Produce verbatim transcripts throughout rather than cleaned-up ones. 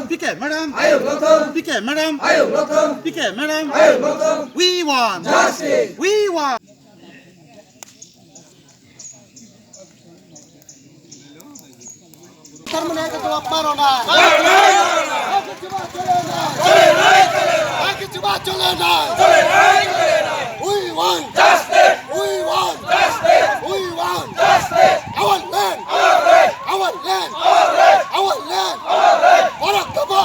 P K madam. Ayuk lothong. P K madam. Ayuk lothong. P K madam. Ayuk lothong. We want. Justice. We want. Tarmane ekta jawab maro na. Ekta jawab chole na. Ekta jawab chole na. We want justice. We want justice. We want justice. Our land. Our land. Our land. Our land. Our land. Our land. Barak dafa.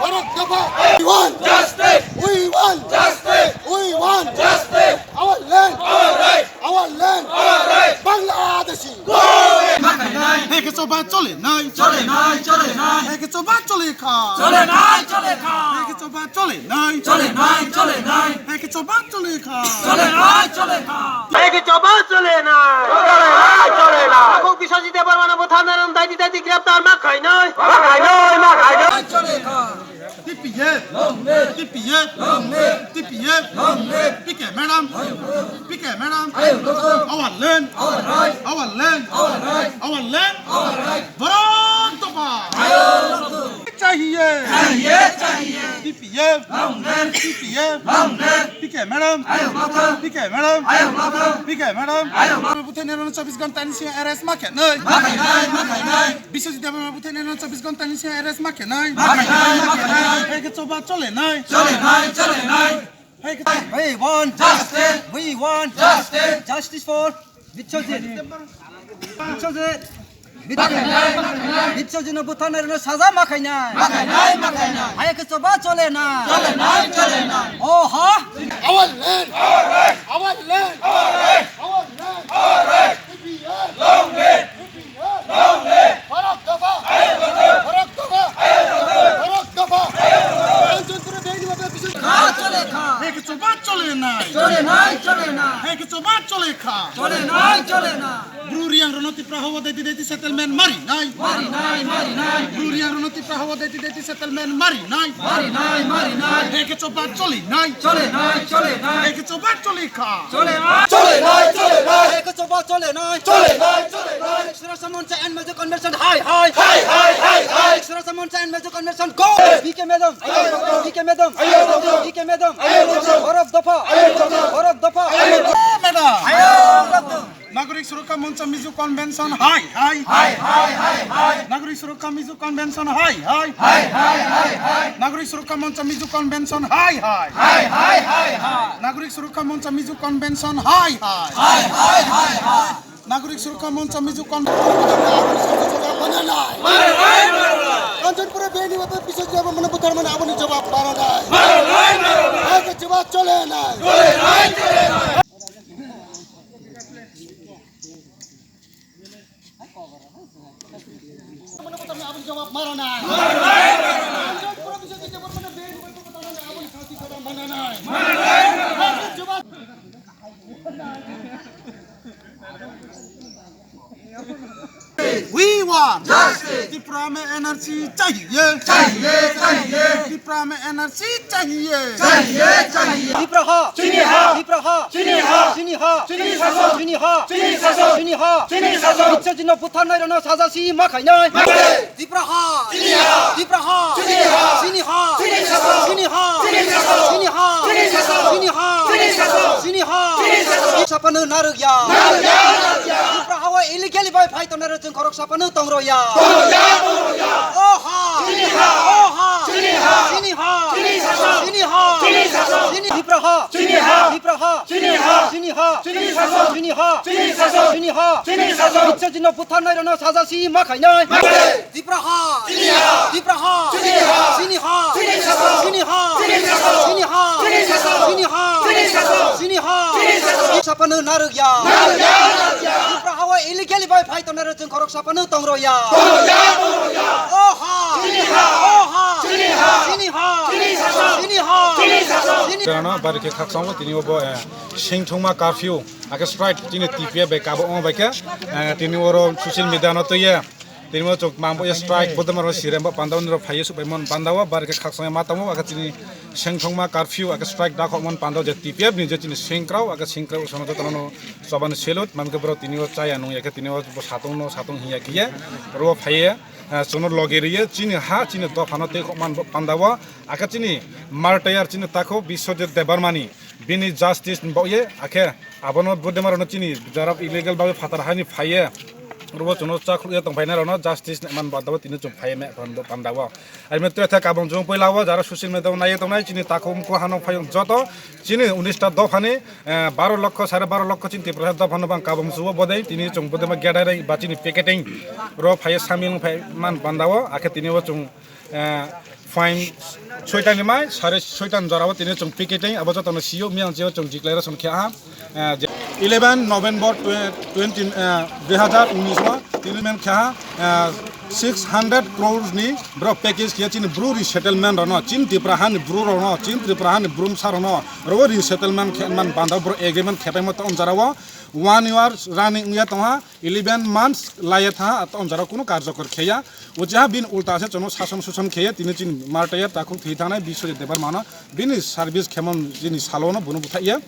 Barak dafa. We want justice. We want justice. We want justice. Our land. Our right. Our land. Our right. Bangladeshi. Go away. Heke choba chole nai. Chole nai, chole nai. Heke choba chole kha. Chole nai, chole kha. Heke choba chole nai. Chole nai, chole nai. Heke choba chole kha. Chole nai, chole kha. Heke choba chole nai. Chole nai, chole nai. Kok Biswajit Debbarma no butharnai rok daidi daidi greptar ma khainai. Ma khainai, ma khainai. Chole kha. T P F. Long live. T P F. Long live. T P F. Long live. P K madam. P K madam. Ayuk lothong. Our land. Our right. Our land. Our right. Our land. Our right. Barak dafa. Ayuk lothong. Chahiye. Chahiye, chahiye. T P F. Long live. T P F. Long live. P K madam. Ayuk lothong. P K madam. Ayuk lothong. P K madam. Ayuk lothong. Butharnai rok no chobbish ghonta ni simi arrest ma khainai. Ma khainai, ma khainai. Biswajit Debbarma butharnai rok no chobbish ghonta ni simi arrest ma khainai. Ma khainai, ma khainai. Heke choba chole nai. Chole nai, chole nai. Heke We want justice. We want justice. Justice for Biswajit. Biswajit. Biswajit no butharnai rok no saja ma khainai. Ma khainai, ma khainai. Heke choba chole nai. Chole nai, chole nai. Oh ha. Our land. Our right. Our land. Our right. Our land. Our right. Long live! Long live! Barak dafa! Barak dafa! Barak dafa! Kanchanpur beni mata bising. Kha chole kha. Heke choba chole nai. Chole nai, chole nai. Heke choba chole kha. Chole nai, chole nai. Bru Reang rok no Tipra hawa daidi daidi settlement mari nai. Mari nai, mari nai. Bru Reang rok no Tipra hawa daidi daidi settlement mari nai. Mari nai, mari nai. Heke choba chole nai. Chole nai, chole nai. Heke choba chole kha. Chole nai. Chole nai, chole nai. Heke choba chole nai. Chole nai, chole nai. Suraksha Mancha and Mizo Convention, hai, hai. Hai, hai, hai, hai. Suraksha Mancha and Mizo Convention, go! P K madam. P K madam. P K madam. Barak dafa. Barak dafa. Madam. Nagorik Suraksha Mancha Mizo Convention, hai, hai. Hai, hai, hai, hai. Nagorik Suraksha Mizo Convention, hai, hai. Hai, hai, hai, hai. Nagorik Suraksha Mancha Mizo Convention, hai, hai. Hai, hai, hai, hai. Nagorik Suraksha Mancha Mizo Convention, hai, hai. Hai, hai, hai, hai. Nagorik Suraksha Mancha Mizo Convention. Kanchanpur beni mata bising jawab mana buthar mana aboni jawab maro nai. Maro nai, maro nai. Heke choba chole nai. Chole nai, chole nai. We want justice. Tripura mein N R C chahiye. Chahiye, chahiye. Tripura mein N R C chahiye. Chahiye, chahiye. Tripura ha. Chini ha. Tripura ha. Chini ha. Chini ha. Chini shasan. Chini ha. Chini shasan. Chini ha. Chini shasan. Biswajit no buthar nai rok no saja si ma khainai. Ma khainai. Tripura ha. Chini ha. Tripura ha. Chini ha. Chini ha. Chini shasan. Chini ha. Chini shasan. Chini ha. Chini shasan. Chini ha. Chini shasan. Chini ha. Chini shasan. Sapano narwk ya. Narwk ya, narwk ya. Tripura ha o illegally bai phai tongnai rok chwng khorok sapano tong rw ya. Tong rw ya, tong rw ya. O ha. Chini ha. O ha. Chini ha. Chini ha. Chini shasan. Chini ha. Chini shasan. Chini Tripura ha. Chini ha. Tripura ha. Chini ha. Chini ha. Chini shasan. Chini ha. Chini shasan. Chini ha. Chini shasan. Biswajit no buthar nai rok no saja si ma khainai. Ma khainai. Tripura ha. Chini ha. Tripura ha. Chini ha. Chini ha. Chini shasan. Chini ha. Chini shasan. Chini ha. Chini shasan. Chini ha. Chini shasan. Chini ha. Chini shasan. Sapano narwk ya. Narwk ya, narwk ya. Tripura ha o illegally bai phai tongnai rok chwng khorok sapano tong rw ya. Tong rw ya, tong rw ya. O ha. Chini ha. O ha. Chini ha. Chini ha. Chini shasan. Chini ha. Chini shasan. Chini Terano bari khe khakchangma tini bo, eh, singthungma curfew. Ake strike chini T P F bai kabo omo bai khe, eh, tini oro social media no twiye. Tini o chwng mangbo ya strike, bodoma rok sirem bo pandao nirok phaiye supai mon pandao, bar khe khakchangma tamo, ake chini sengthongma curfew, ake strike dakhok mon pandao je T P F ni je chini sengkrao, ake sengkrao sono jotono no chobani salute, mamke bro tini o chaya nung ya khe tini o bo satung no satung hiya kiye, ro phaiye, eh, chwngno logi riye, chini ha, chini dophano tei khok man pandao, ake chini martyr chini takho Biswajit Debbarmani, bini justice ni bagwi, akhe abono bodema rokno chini jara illegal bagwi phatar hani phaiye, oro chwngno chakhwlwi tongphainai rokno justice ni man badao tini chwng phaiye me pando pandao. Aime tere thek kabong chwng puilao jara social media naiye tongnai chini takhum ko hano phayung joto chini unis ta dophani, eh, baro lokho, sare baro lokho chini Tiprasa dophano bang kabong chuo bodei tini chwng bodema gedai rai ba chini picketing ro phaiye samil phai man pandao, akhe tini o chwng eh, fine soitani mai, sare soitani jorao tini chwng picketing, abo jotono sio, miyang jeo chwng declaration khe aha. Eh, je eleven November twe-, twenty, eh, dui hazar unis o tini men khe aha, eh, six hundred crores ni bro package khe chini bru resettlement rono, chin Tripura hani bru rono, chin Tripura hani brum sa rono, ro resettlement khe man banda bro agreement khe paimo ta on jorao one year running ya tongha. Eleven months laiya tha, ato onjaro kuno karjokor kheya. Ujaha bin ulta se chono sason suson kheya, tini chin martyr takhuk thwi thanai Biswajit Debbarmano bini service khemon jini salono bono buthaiya.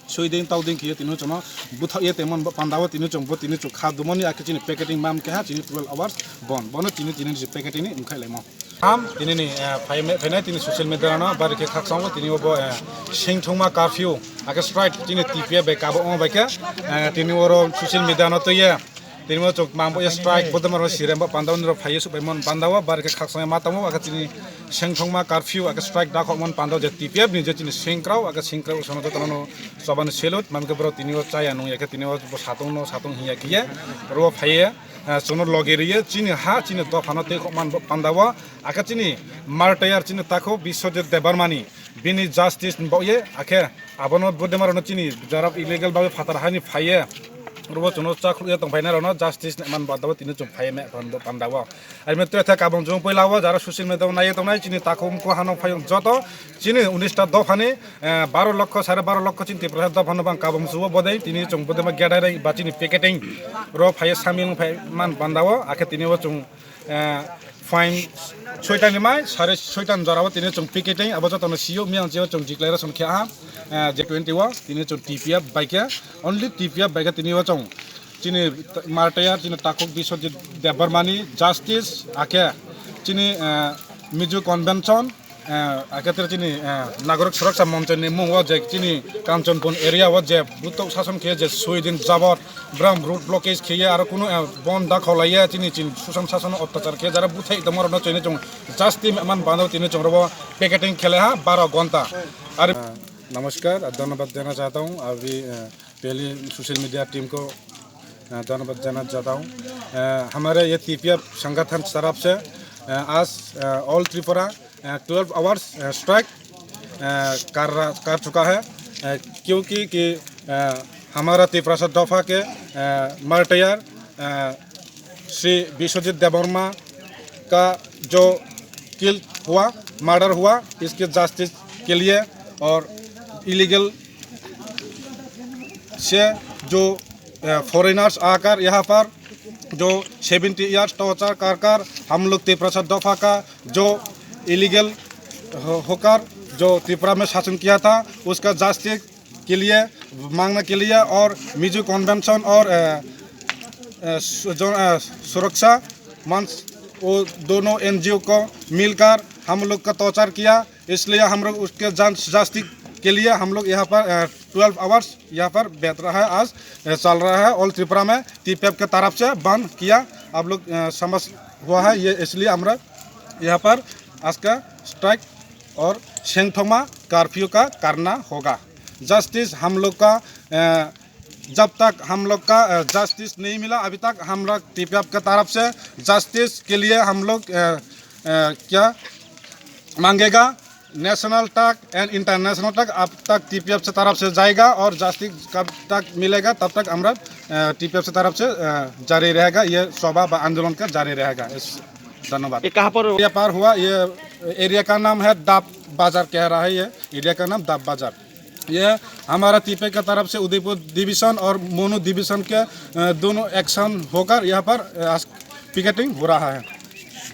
Soidin taudin kheya tini chono buthaiya temon pandao tini chong bo tini chok kha dumoni ake chini picketing mam keha chini twelve hours bon. Bono tini tini picketing ni umkhai laimo. Ham, tini ni, eh, phai me-, phainai tini social media no, bari khe khakchang bo tini bo, eh, singthongma curfew, ake strike tini T P F bai kabo ong bai khe, eh, tini oro social media no twiye, tini bo chok mang bo strike, bodoma rok sirem bo pandao nirok phaiye supai mon pandao, bari khe khakchang ma tamo, ake tini singthongma curfew, ake strike dakhok mon pandao je T P F ni je tini singkrao, ake singkrao sono jotono no chobani salute, mamke bro tini o chaya nung ya khe tini o bo satung no satung hiya kiye, ro phaiye. Eh, chwngno logi riye, chini ha, chini dophano tei khok man pandao, akhe chini martyr chini takho Biswajit Debbarmani, bini justice ni bagwi, akhe abono bodema rokno chini jara illegal bagwi phatar hani phaiye, oro chwngno chakhwlwi tongphainai rokno justice ni man badao tini chwng phaiye me pandao. Aime tere thek kabong chwng puilao jara social media naiye tongnai chini takhum ko hano phayung joto chini unis ta dophani, eh, baro lokho, sare baro lokho chini Tiprasa dophano bang kabong chuo bodei, tini chwng bodema gedai rai ba chini picketing ro phaiye samil phai man pandao, akhe tini o chwng, eh, fine soitani mai, sare soitani jorao tini chwng picketing, abo jotono sio, miyang jeo chwng declaration khe aha, eh, je twenty o, tini chwng T P F bai khe, only T P F bai khe tini o chwng chini martyr, chini takhuk Biswajit Debbarmani justice, akhe chini, eh, Mizo Convention, eh, akhe tere chini, eh, Nagorik Suraksa Moncho ni mung o je chini Kanchanpur area o je butok sason khe je soi din jabot bram road blockage khe aro kunu, eh, bon da kholaiya chini chini susam sason ottachar khe jara buthai tongma rokno chini chwng justice man bando tini chwng robo picketing khele ha baro gonta. Ar नमस्कार, धन्यवाद देना चाहता हूँ। अभी, अ, पहली social media team को, अ, धन्यवाद देना चाहता हूँ। अ, हमारे ये टीपीएफ संगठन तरफ से, अ, आज, अ, ऑल त्रिपुरा, अ, ट्वेल्व आवर्स, अ, स्ट्राइक, अ, कर रहा, कर चुका है, अ, क्योंकि कि, अ, हमारा तिपरासा दफा के, अ, मार्टायर, अ, श्री विश्वजीत देबवर्मा का जो किल हुआ, मर्डर हुआ, इसके जस्टिस के लिए और इलीगल से जो, अ, फॉरेनर्स आकर यहाँ पर जो सेवेंटी ईयर्स टॉर्चर कर कर हम लोग तिपरासा दफा का जो इलीगल हो-, होकर जो त्रिपुरा में शासन किया था, उसका जस्टिस के लिए मांगने के लिए और मिजो कन्वेंशन और, अ, अ, सु-, जो, अ, सुरक्षा मंच, वो दोनों एनजीओ को मिलकर हम लोग का टॉर्चर किया, इसलिए हम लोग उसके जान-, जस्टिस के लिए हम लोग यहाँ पर, अ, ट्वेल्व आवर्स यहाँ पर बैठ रहा है, आज, अ, चल रहा है। ऑल त्रिपुरा में टीपीएफ के तरफ से बंद किया, आप लोग, अ, समझ हुआ है, ये इसलिए हम लोग यहाँ पर आज का स्ट्राइक और सेंगथोमा कर्फ्यू का करना होगा। जस्टिस हम लोग का, अ, जब तक हम लोग का, अ, जस्टिस नहीं मिला, अभी तक हम लोग टीपीएफ के तरफ से जस्टिस के लिए हम लोग, अ, अ, क्या मांगेगा, नेशनल तक एंड इंटरनेशनल तक अब तक टीपीएफ से तरफ से जाएगा और जस्टिस कब तक मिलेगा, तब तक हम लोग, अ, टीपीएफ से तरफ से, अ, जारी रहेगा, ये सभा व आंदोलन का जारी रहेगा। इस, धन्यवाद। ये कहाँ पर? ये पार हुआ, ये एरिया का नाम है डाब बाजार कह रहा है, ये एरिया का नाम डाब बाजार। ये हमारा टीपीएफ की तरफ से उदयपुर डिवीजन और मोनू डिवीजन के, अ, दोनों एक्शन होकर यहाँ पर, अ, आज Picketing हो रहा है।